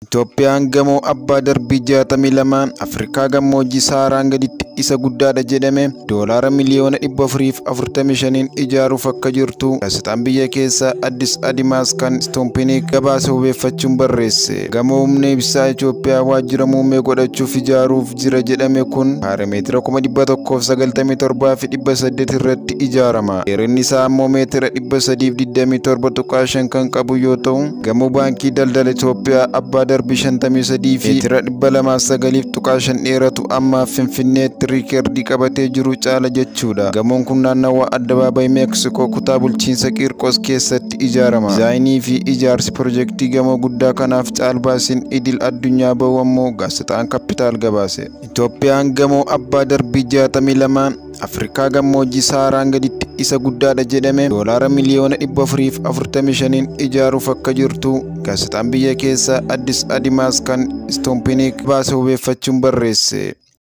Itoophiyaan gamoo abbaa darbii 62 Afrikaa gammoojjii Saaraan gaditti isa guddaadha jedhame doolaara miliyoona 445n ijaaruuf akka jirtu gaazexaan biyya keessaa Addis Adimaas kan Istoompinik gabaasa hubeeffachuun barreesse. Gamoo humna ibsaa Itoophiyaa waajjira muummee godhachuuf ijaaruuf jira jedhame kun kaaree meetira 197,800 irratti ijaarama. Dheerinni isaa ammoo meetira 327.5 kan qabu yoo ta'u, gamoo baankii daldala Itoophiyaa abbaa darbii 53 fi meetira 209.5 dheeratu amma Finfinneetti riikardii qabatee jiru caala jechuudha. Gamoon kun naannawaa addabaabayii Meeksikoo kutaa bulchiinsa Qiirqos keessatti ijaarama. Dizaayinii fi ijaarsi pirojektii gamoo guddaa kanaaf caalbaasiin idil addunyaa bahu ammoo gaazexaan Kappitaal gabaase. Itoophiyaan gamoo abbaa darbii 62 Afrikaa gammoojjii Saaraan gaditti isa guddaadha jedhame doolaara miliyoona 445n ijaaruuf akka jirtu gaazexaan biyya keessaa Addis Adimaas kan Istoompinik baase hubeeffachuun barreesse.